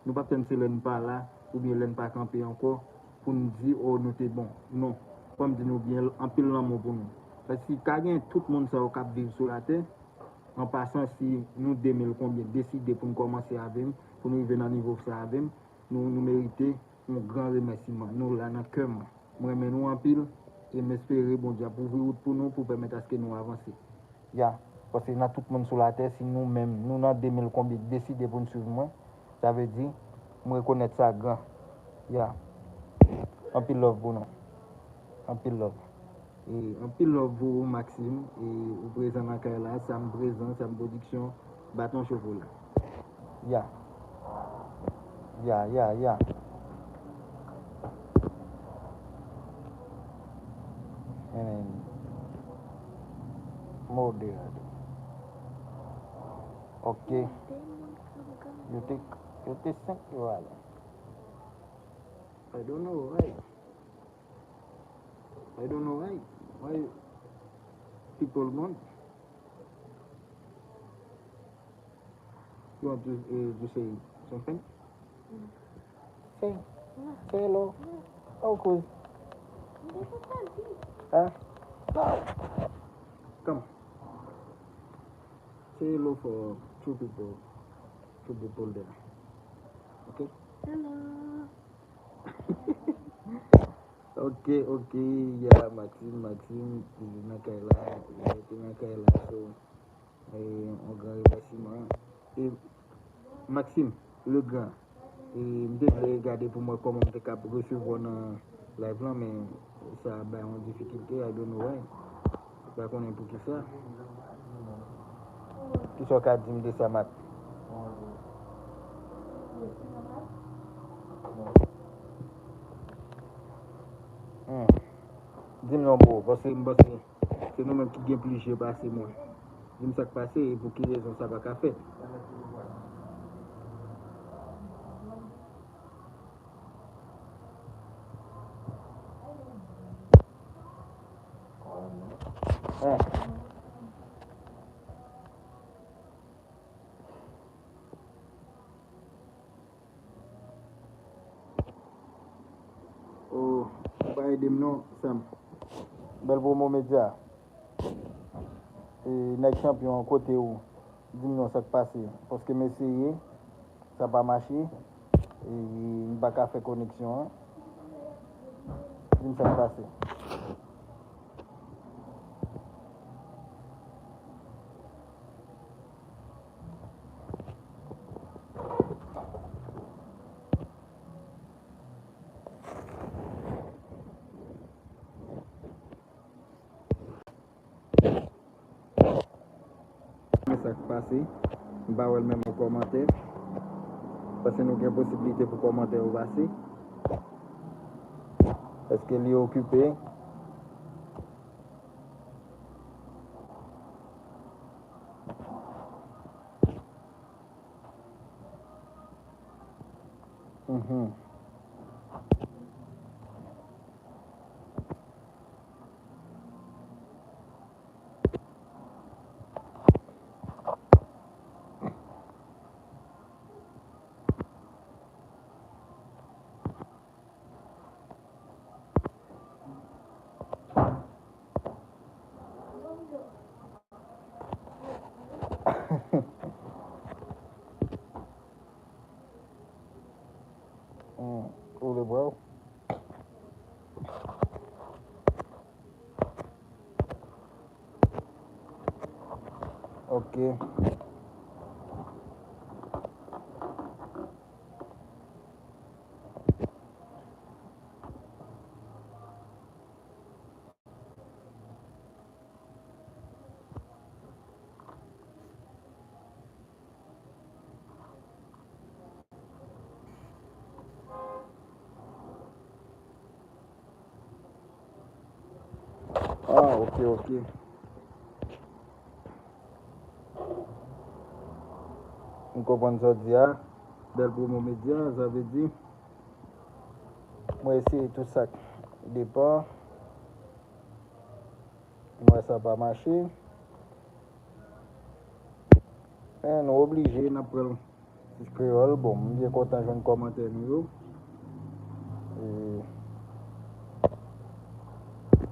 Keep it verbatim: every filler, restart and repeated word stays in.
Nou p ap tann se lè n pa la, oubyen lè n pa kanpe ankò, pou n di, o, nou te bon. Non. Fò m di nou byen, anpil lanmou pou nou. Paske ka gen tout moun sa yo k ap viv sou latè, an pasan, si nou de mil konbyen deside pou n kòmanse avè m, pou nou rive nan nivo sa avè m, nou, nou merite yon gran remèsiman. Nou la nan kè m. M renmen nou anpil, e m espere Bondye ap ouvri wout pou nou, pou pèmèt aske nou avanse. Ya, paske nan tout moun sou latè, si nou menm, nou nan de mil konbyen k deside pou n swiv mwen, sa vle di, m rekonèt sa gran. Ya. Anpil love pou nou. Anpil love. E anpil love pou ou, Maxime. E ou prezan nan kay la, Sam prezan, Sam Production, baton chokola. Ya. Ya, ya, ya. And then, mode. Ok. Yo te, yo te senk yo ale. I don't know why. I don't know why. Why people gone? You want to, uh, to say something? Say, say hello. Oh, cool. Huh? Come. Say hello for two people. Two people there. Okay? Hello. Ok, ok, ya, Maxime, Maxime, li nan kay la, li rete nan kay la, so, e, yon gran remèsiman. E, Maxime, le grand, e, m te vle gade pou m wè kòman m te kab resevwa w nan live lan, men sa bay yon difikilte, I don't know why. M pa konnen poukisa. Kisa w ka di m de sa, Mat? Hmm. Di m non, bro, paske m panse se nou menm ki gen plis je pase mwen. Di m sa k pase e pou ki rezon sa pa ka fèt. Oh, ou pa ede m non, Sam. Bèl Promo Media. E, nèg chanpyon an kote ou? Di m non sa k pase. Paske m eseye, sa pa mache. E, m pa ka fè koneksyon an. Di m sa k pase. Men sa k pase, m pa wè l menm nan kòmantè. Paske nou gen posiblite pou kòmantè yo pase. Èske li okipe? Mhm. Hmm, ou vle bwè w? Ok. Ah, ok, ok. M konprann sa w di a. Bèl Promo Media, sa vle di, mwen eseye tout sa k depan. M wè sa pa mache. Men nou oblije, n ap pran l. Kreyòl, bon, m byen kontan jwenn kòmantè nou yo.